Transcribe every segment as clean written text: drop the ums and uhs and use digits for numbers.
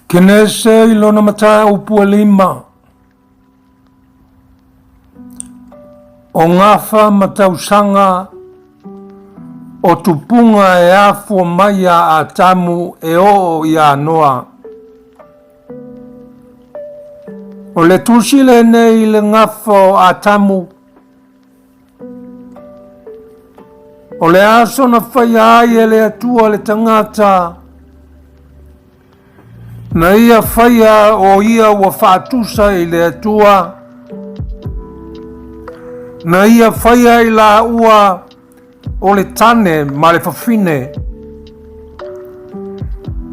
Kenese i lona mataupu e lima. O gafa ma tausaga o tupuga e afua mai iā Atamu e oo iā Noa. O le tusi lenei i le gafa o Atamu, O le aso na faia ai e le Atua le tagata, na ia faia o ia ua faatusa i le Atua, na ia faia i laua o le tane ma le fafine,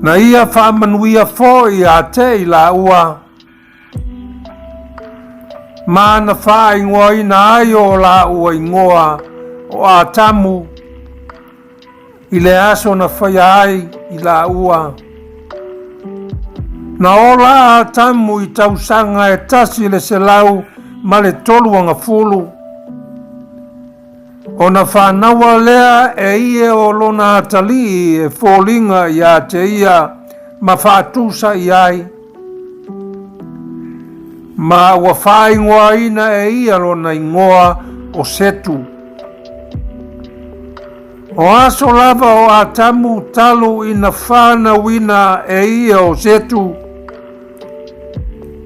na ia faamanuia foi ia te i laua. Ma na faaigoaina ai o laua igoa o Atamu i le aso na faia ai i laua. Na ola a Atamu i tausaga e 160. Ona fanaua lea e ia o lona atalii e foliga ia te ia ma faatusa i ai. Ma ua faaigoaina e ia lona igoa o Setu. O aso lava o Atamu talu ina fanauina e ia o Setu,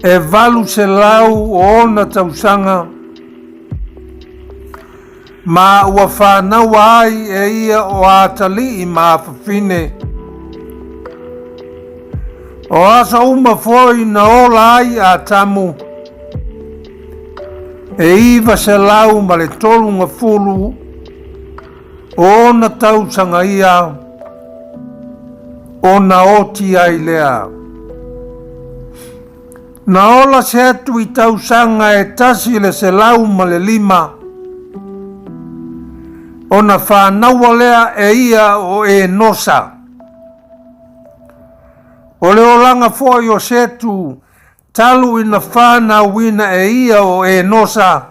e 806 tausaga, Ma ua fanaua ai e ia o atalii ma afafine. O aso uma foi na ola ai Atamu, e 930 o ona tausaga ia, ona oti ai lea. Na ola Setu i tausaga e 105, ona fanaua lea e ia o Enosa. O le olaga foi o Setu talu ina fanauina e ia o Enosa,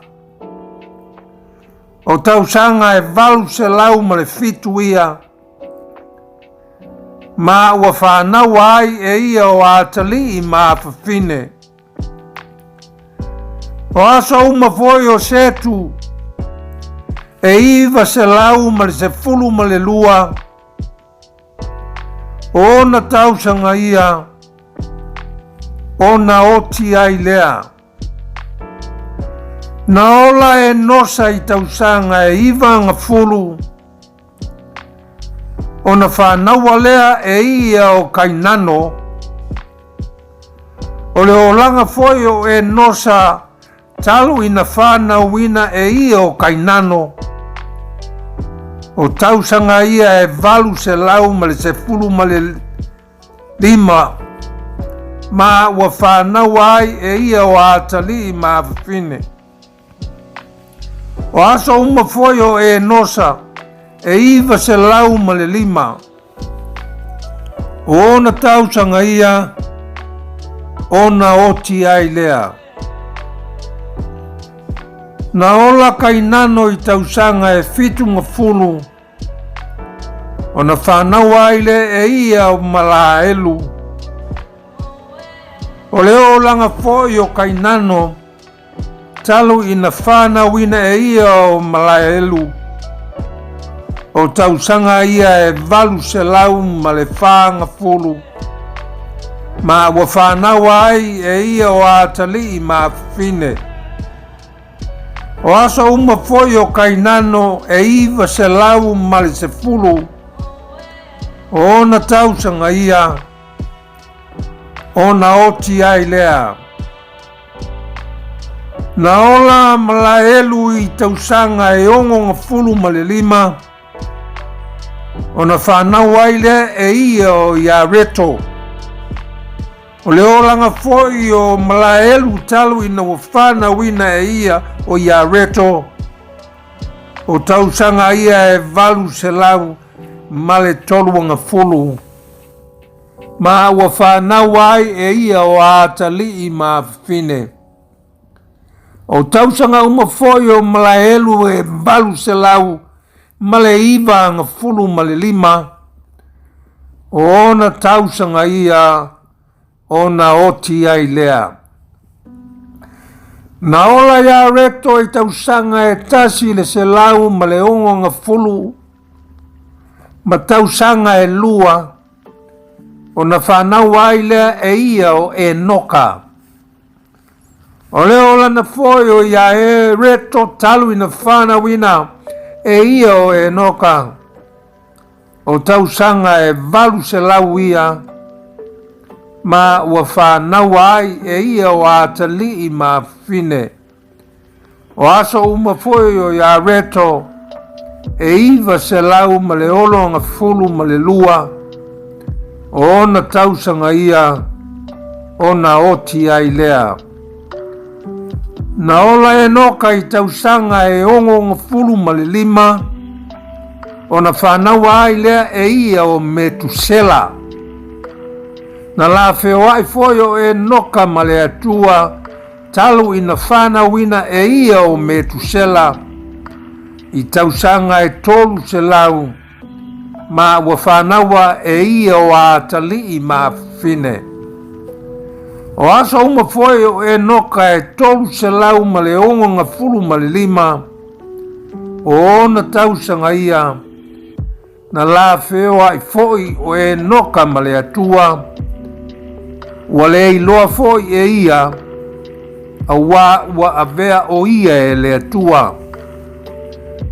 o tausaga e 807 ia. Ma ua fanaua ai e ia o atalii ma afafine. O aso uma foi o Setu, e 912, o ona tausaga ia, ona oti ai lea. Na ola Enosa i tausaga e 90, Ona fanaua lea e ia o Kainano, o le olaga foi o Enosa talu ina fanauina e ia o Kainano, o tausaga ia e 815, ma ua fanaua ai e ia o atalii ma afafine. O aso uma foi o Enosa e 905. O ona tausaga ia ona oti ai lea. Na ola Kainano i tausaga e 70, ona fanaua ai lea e ia o Malaelu. O le olaga foi o Kainano Talu ina fanauina e ia o Malaelu, o tausaga ia e 840, ma ua fanaua ai e ia o atalii ma afafine. O aso uma foi o Kainano e 910, o ona tausaga ia, ona oti ai lea. Na ola Malaelu i tausaga e 65, ona fanau ai lea e ia o Iareto. O le olaga foi o Malaelu talu ina ua fanauina e ia o Iareto, o tausaga ia e 830. Ma ua fanaua ai e ia o atalii ma afafine. O tausaga uma foi o Malaelu e 895, o ona tausaga ia ona oti ai lea. Na ola Iareto i tausaga 160 ma tausaga e lua, ona fanau ai lea e ia o Enoka. O le olana foi o Iareto talu ina fanauina e ia o Enoka, o tausaga e 800 ia, ma ua fanaua ai e ia o atalii ma afafine. O aso uma foi o Iareto e 962, o ona tausaga ia ona oti ai lea. Na ola Enoka i tausaga e 65, ona fanaua ai lea e ia o Metusela. Na lafeoai foi o Enoka ma le Atua talu ina fanauina e ia o Metusela i tausaga e 300, ma ua fanaua e ia o atalii ma afafine. O aso uma foi o Enoka e 365, o ona tausaga ia, Na lafeoai foi o Enoka ma le Atua, ua le iloa foi e ia, auā ua avea o ia e le Atua.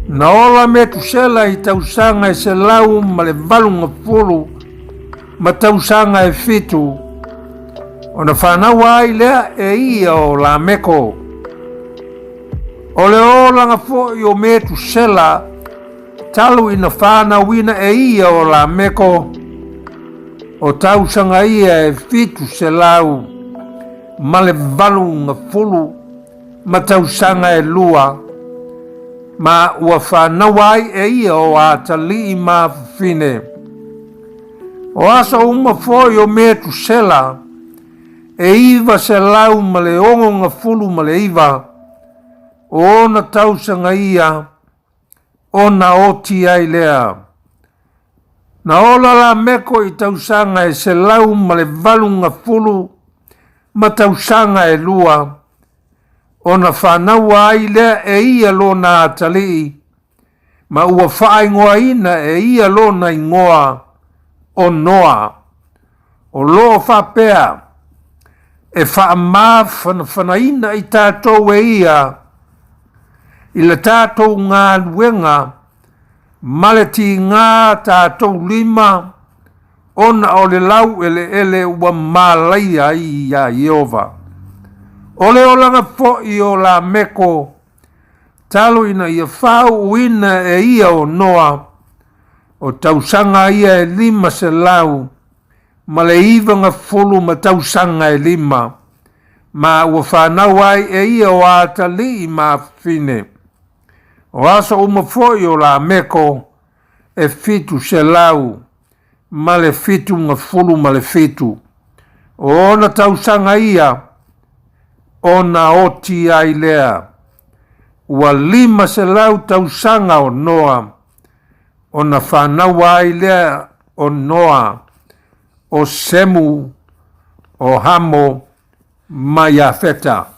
Na ola Metusela i tausaga e 180 ma tausaga e fitu, ona fanaua ai lea e ia o Lameko. O le olaga foi o Metusela Talu ina fanauina e ia o Lameko, o tausaga ia e 780 ma tausaga e lua, ma ua fanaua ai e ia o atalii ma afafine. O aso uma foi o Metusela, e 969, o ona tausaga ia ona oti ai lea. Na ola Lameko i tausaga e 180 ma tausaga e lua, ona fanaua ai lea e ia lona atalii, ma ua faaigoaina e ia lona igoa o Noa, o lo o faapea, e faamafanafanaina i tatou e ia i le tatou galuega ma le tigā tatou lima ona o le laueleele ua malaia ai iā Ieova. O le olaga foi o Lameko talu ina ia faauuina e ia o Noa, o tausaga ia e 590 ma tausaga e lima, ma ua fanau ai e ia o atalii ma afafine. O aso uma foi o Lameko e 777, o ona tausaga ia ona oti ai lea. Ua 500 tausaga o Noa ona fanaua ai lea o Noa, o Semu, o Hamo ma Iafeta.